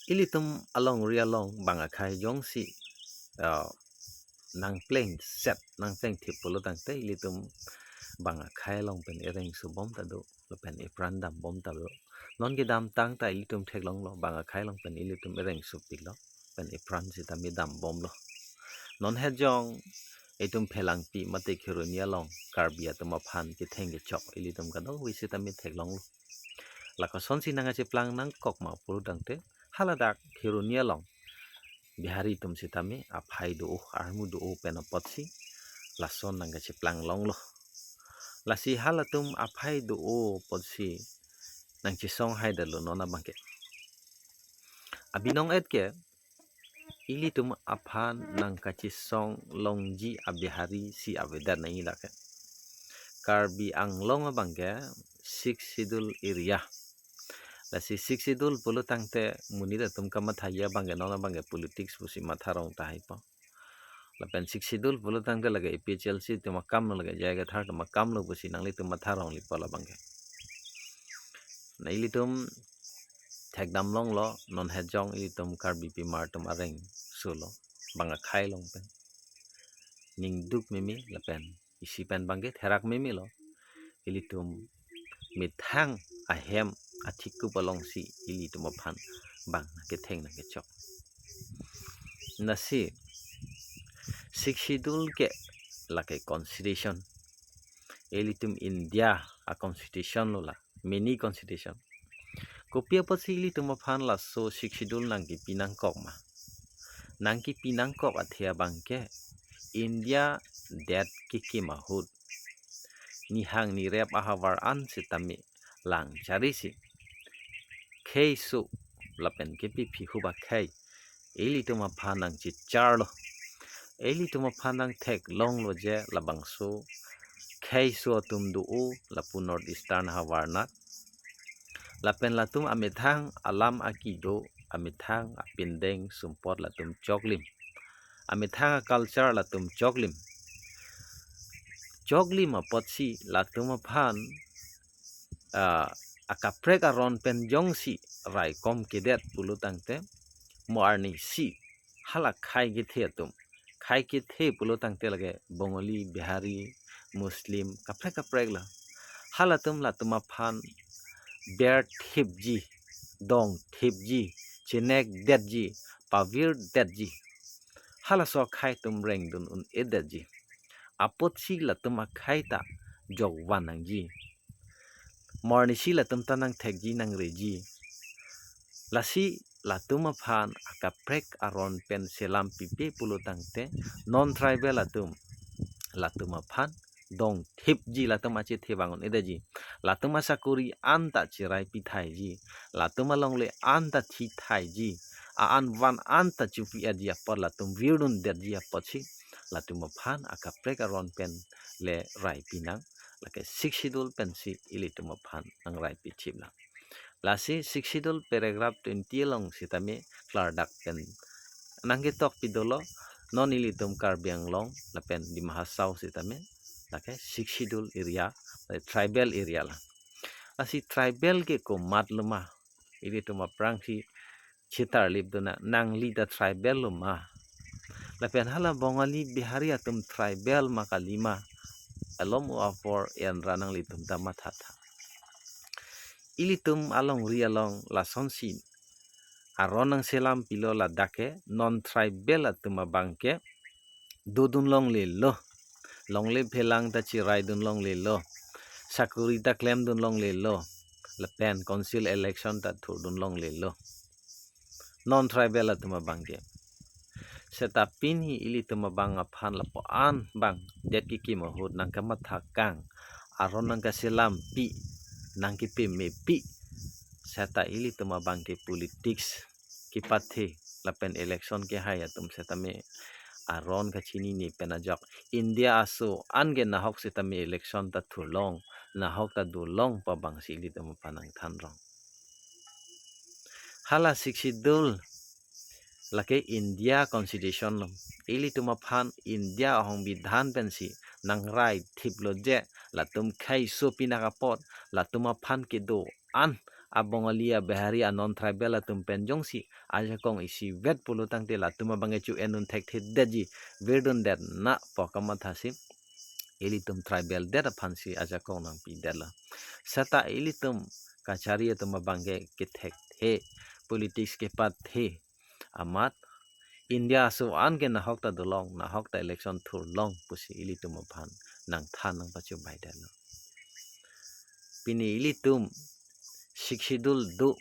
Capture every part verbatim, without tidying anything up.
Ilitum alongri along bang akhei jongsi, ah, nangplengset, nangplengthip pulo tangte ilitum bang akhei along pen ereng subom ta do, lapen epran dambom ta do. Non kedamtang ta ilitum theklonglo, bang akhei along pen ilitum ereng supiklo, pen epran sitame dambomlo. Non het jong itum Phelangpi mate Kheroni along Karbi atum aphan ketheng kechok ilitum kadokave sitame theklonglo. La kosonsi nangkacheplang nangkok ma pulo tangte, haladak Kheroni along Bihari atum sitame aphai do-o, armu do-o pen apotsi lason nangkacheplang longlo. Lasi halatum aphai do-o apotsi nangchesong haidetlo non abangke. Abinong et ke ilitum aphan nangkachesong longji a-Bihari si avedet nangji lake. Karbi Anglong abangke Sixth Schedule area. Lasi Sixth Schedule pulo tangte monit atum kamathaji abangke non abangke politics pusi matha rong tahai po. Lapen Sixth Schedule pulo tangte lake A P H L C atum akamlo, lake J I Kathar atum akamlo pusi nanglitum matha rongli po labangke. Na ilitum thekdam longlo, non het jong ilitum Karbi pimar atum areng sulo, bang akhei along pen ningduk meme lapen isi pen abangke therak memelo. Ilitum methang ahem athikup alongsi ilitum aphan bang nangketheng nangkechok. Lasi Sixth Schedule ke lake constitution. Ilitum India a-constitution lo la, mini constitution. Kopi apotsi ilitum aphan laso Sixth Schedule nangkepi nangkok ma? Nangkepi nangkok athe abangke India det kekim ahut nihang nirep ahavar an sitame lang charisi kheiso lapen kepiphi huba khei ilitum aphan nangchicharlo. Ilitum aphan nangtheklonglo je labangso kheiso atum do-o lapu North Eastern havarnat. Lapen latum amethang alam akido, amethang apindeng sumpot latum choklim, amethang a-culture latum choklim. Choklim apotsi latum aphan, ah, akaprek aron pen jongsi raikom kedet pulo tangte, mo arnisi hala khei kethe atum, khei kethe pulo tangte lake Bengali, Bihari, Muslim, kaprek kaprek la, halatum latum aphan berthipji, dongthipji, chinekdetji, pavirdetji, halaso akhei atum rengdun un-edetji apotsi latum akhei ta jokvan nangji. Mo arnisi latum ta nangthekji nangreji. Lasi latum aphan akaprek aron pen selam pipe pulo tangte, non-tribal atum, latum aphan dongthipji, latum achethe vang un-edetji. Latum asakori an ta cherai pithaiji, latum alongle an ta thithaiji, a-an van an ta chupi-etji apot latum virdundetji apotsi latum aphan akaprek aron pen le raipi nang, lake Sixth Schedule pensi ilitum aphan nangraipi chip nang. Lasi Sixth Schedule paragraph twenty along sitame klardak pen nangketok pidolo, non ilitum Karbi Anglong lapen Dima Hasao sitame lake Sixth Schedule area, eh, tribal area la. Lasi tribal ke komatlo ma? Ilitum aphrangsi chetarlipdun na, nangli ta tribal lo ma? Lapen hala Bengali Bihari atum tribal ma kali ma? Alom o apor enra nanglitum ta mathatha. Ilitum alongri along lasonsi aron nangselam pilo, ladak ke non-tribal atum abangke dodun longlelo, longle phelang ta chiraidun longlelo, sakori ta klemdun longlelo, lapen council election ta thurdun longlelo non-tribal atum abangke. Seta pini ilitum abang aphan lapu-an bang det kekim ahut nangkamathakang, aron nangkaselampi, nangkepemepi, seta ilitum abangke politics kepathe lapen election kehai atum setame aron kachinine pen ajok India aso an ke nahok setame election ta thurlong, nahok ta dolong pu abangsi ilitum aphan nangthanrong. Hala Sixth Schedule lake India Constitution lo. Ilitum aphan India ahongbidhan pensi nangraithiplo je, latum kheiso pinak apot, latum aphan kedo-an a Bongali, a Bihari, a non tribal atum pen jongsi ajakong isivet pulo tangte latum abangke chu-en un thekthe detji, virdun detnang pu kamatha si ilitum tribal det aphansi ajakong nangpidetlo. Seta ilitum kachari atum abangke kethekthe, politics kepathe amat India aso an ke nahok ta dolong, nahok ta election thurlong pusi ilitum aphan nangthan nangpachobaidetlo. Pini ilitum Sixth Schedule do,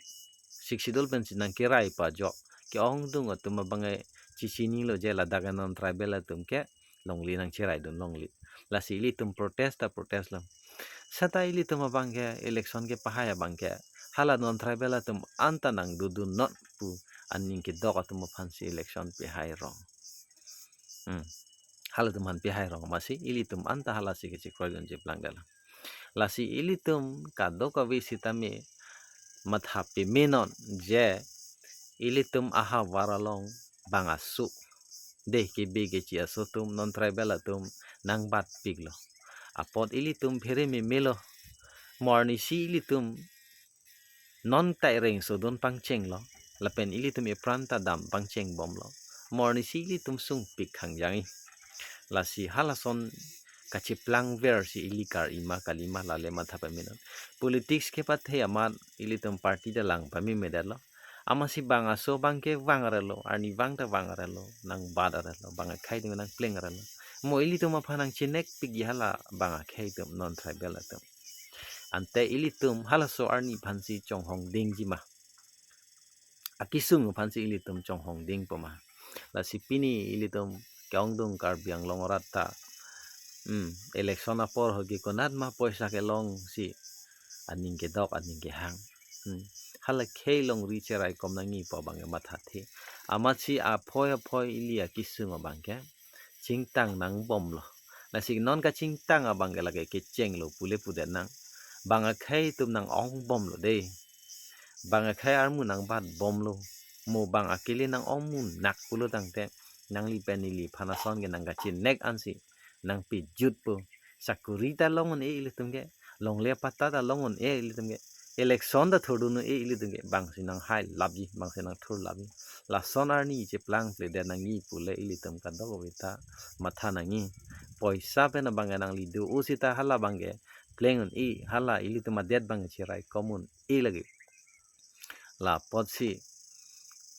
Sixth Schedule pensi nangkerai pajok ke-ongdung atum abangke chichinilo je ladak non tribal atum ke longle nangcheraidun longle. Lasi ilitum protest ta protest lo. Seta ilitum abangke election kepahai abangke hala non tribal atum anta nangdodun non pu aning kedok atum aphansi election pehai rong. Hmm. Halatum aphan pehai rong amatsi ilitum anta halasi kechekroidun cheplangdetlo. Lasi ilitum kadokave sitame matha pemenon je ilitum ahavar along bang aso de kebe keche aso atum non tribal atum nangbatpiklo. Apot ilitum phere memelo. Mo arnisi ilitum non ta ireng sodun pangchenglo. Lapen ilitum ipran ta dam pangchengbomlo. Mo arnisi ilitum sungpik khangjangji. Lasi halason kacheplangversi ili kar-ima kalima lale matha pemenon. Politics kepathe amat ilitum party ta lang pamemedetlo. Amatsi bang aso abangke vang arelo, arnivang ta vang arelo, nangbat arelo, bang akhei atum nangpleng arelo. Mo ilitum aphan nangchinekpikji hala bang akhei atum non tribal atum. Ante ilitum halaso arni aphansi chonghongdingji ma? Akesung aphansi ilitum chonghongdingpo ma? Lasi pini ilitum ke-ongdung Karbi Anglong arat ta, hmm, election apor ahut ke konat ma poisa kelongsi aning kedok aning kehang. Hmm. Hala khei longri cheraikom nangji pu abangke mathathe. Amatsi aphoi aphoi ili akesung abangke chingtang nangbomlo. Lasi non kachingtang abangke lake kechenglo pule pudetnang. Bang akhei atum nang-ongbomlo de. Bang akhei armu nangbatbomlo. Mo bang akele nang-ongmunak pulo tangte nangli pen neli aphan ason ke nangkachinek ansi nangpejutpo. Sakuri ta long un-e ilitum ke, longle apatta ta long un-e ilitum ke, election ta thurdun un-e ilitum ke, bangsi nanghailapji, bangsi nangthurlapji. Lason arni cheplangpledet nangji pule ilitum kadokave ta matha nangji. Poisa pen abangke nangli do-o seta hala abangke pleng un-e, hala ilitum adet abangke cheraikom un-e lake. Lapotsi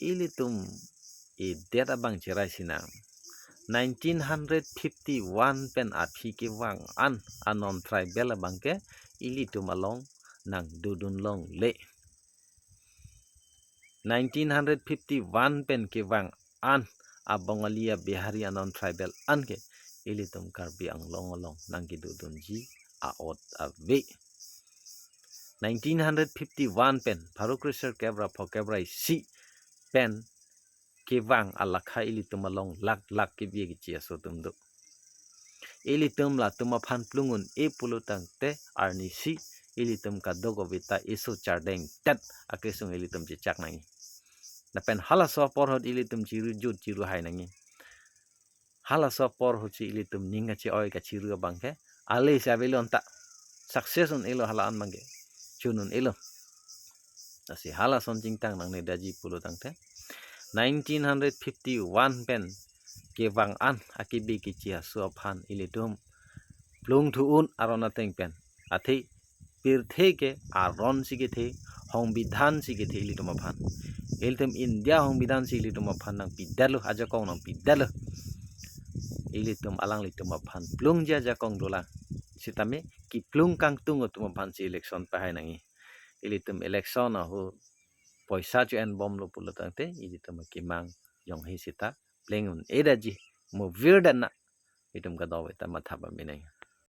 ilitum idet abang cherai sinang. Nineteen hundred fifty-one pen aphi kevang an a non tribal abangke ilitum along nangdodun longle. Nineteen hundred fifty-one pen kevang an a Bongali, a Bihari, a non tribal an ke ilitum Karbi Anglong along nangkedodunji a'ot ave. Nineteen hundred fifty-one pen pharo kresirkep ra phokep ra isi pen kevang alakha ilitum along lakh lakh kebe keche aso atum do. Ilitum latum aphan plung un-e pulo tangte arnisi ilitum kadokave ta eso chardeng tet akesung ilitum chechak nangji. Lapen halaso apor ahut ilitum chirujut chiruhai nangji. Halaso apor ahutsi ilitum ning kache-oi kachiru abangke ale si avelo anta. Success un-elo hala an abangke. Chun un-elo. Lasi halason chingtang nangnedetji pulo tangte nineteen hundred fifty-one pen kevang an akebe keche aso aphan ilitum plung thu un aron ateng pen. Athe pirthe ke aron si kethe, hongbidhan si kethe ilitum aphan. Ilitum India hongbidhan si ilitum aphan nangpidetlo, ajakong nangpidetlo. Ilitum alanglitum aphan plungji ajakong dolang. Sitame kiplung kangtung atum aphansi election pahai nangji. Ilitum election ahut poisa cho-enbomlo pulo tangte ilitum akemang jonghi seta pleng un-edetji, mo virdetnang. Itum kadokave ta matha pame nangji.